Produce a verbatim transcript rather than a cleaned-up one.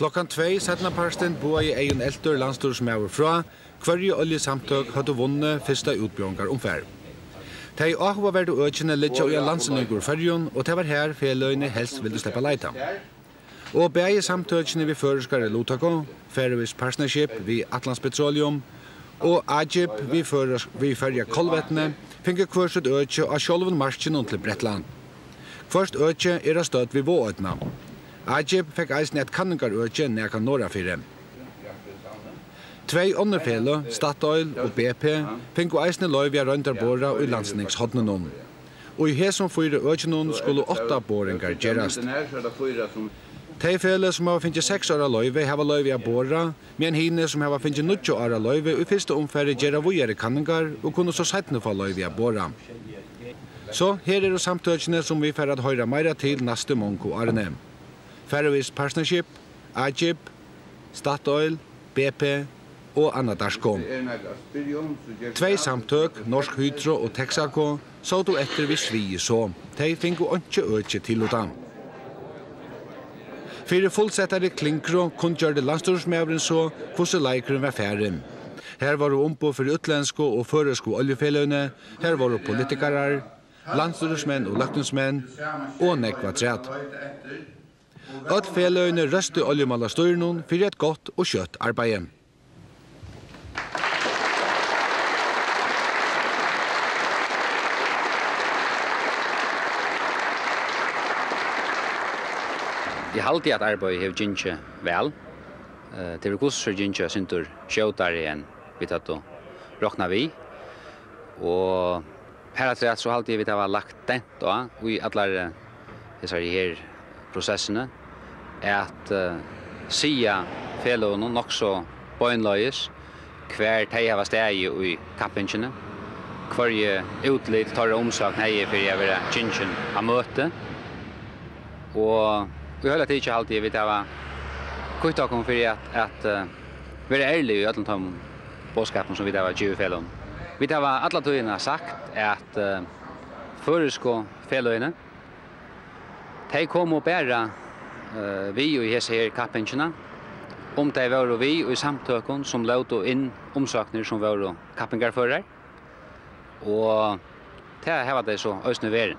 Klokkan tvey seinnapartin boðaði Eyðun Eltur landsstýrismaður frá, hvørji oljusamtøk høvdu vunnið fyrsta útbjóðingarumfar. Tey áhugaverdu økini liggja í ein landsynning úr Føroyum, og tað var her feløgini helst vildu sleppa leita. Og bæði samtøkini við føroyskari luttøku, Faroese Partnership við Atlantic Petroleum og Agip við Føroysk-, við Føroya Kolvetni, fingu hvør sítt øki á sjálvum markinum til Bretland. Hvørt øki er á stødd við Vágoynna. Agip fekk eisini eitt kanningarøki nakað norðanfyri. Tvey onnur feløg, Statoil og B P, fingu eisini loyvi at royndarbora í landsynningshorninum. Og í hesum fýra økinum skulu átta boringar gerast. Tey feløg, sum hava fingið seks ára loyvi, hava loyvi at bora, meðan hini, sum hava fingið níggju ára loyvi, í fyrsta umfari gera víðari kanningar og kunnu so seinni fáa loyvi at bora. So, her eru samtøkini, sum vit fara at hoyra meira til næstu mongu árini. Faroese Partnership, Agip, Statoil, B P og Anadarko. Tvey samtøk, Norsk Hydro og Texaco, sótu eftir við sviði so. Tey fingu einki øki tillutað. Fyri fullsettari Klingru kunngjørdi landsstýrismaðurin so, hvussu leikurin var farin. Her vóru umboð fyri útlendsku og føroysku oljufeløgini, her vóru politikarar, landsstýrismenn og løgtingsmenn og nógv afturat. Øll feløgini róstu oljumálastýrinum fyri eitt gott og skjótt arbeiði. Eg haldi, at arbeiðið hevur gingið væl. Eh, tað hevur hvussu er gingið eitt sindur skjótari enn vit høvdu roknað við. Og harafturat so haldi eg, vit hava lagt dent á í allari hesari her prosessini, at, eh, siga feløgunum nokk so beinleiðis, hvar tey hava staðið í kappingini, hvørji útlit teirra umsókn hevði fyri at vera gingin á møti. Og í heila tikið haldi eg, vit hava kvitt okkum fyri at, at, eh, vera ærlig í øllum teimum boðskapum, sum vit hava givið feløgunum. Vit hava alla tíðina sagt, at, eh, føroysku feløgini, tey komu bara, eh, við í hesa her kappingina, um tey vóru við í samtøkum, sum lótu inn umsóknir, sum vóru kappingarførar. Og tað hava tey so eisini verið.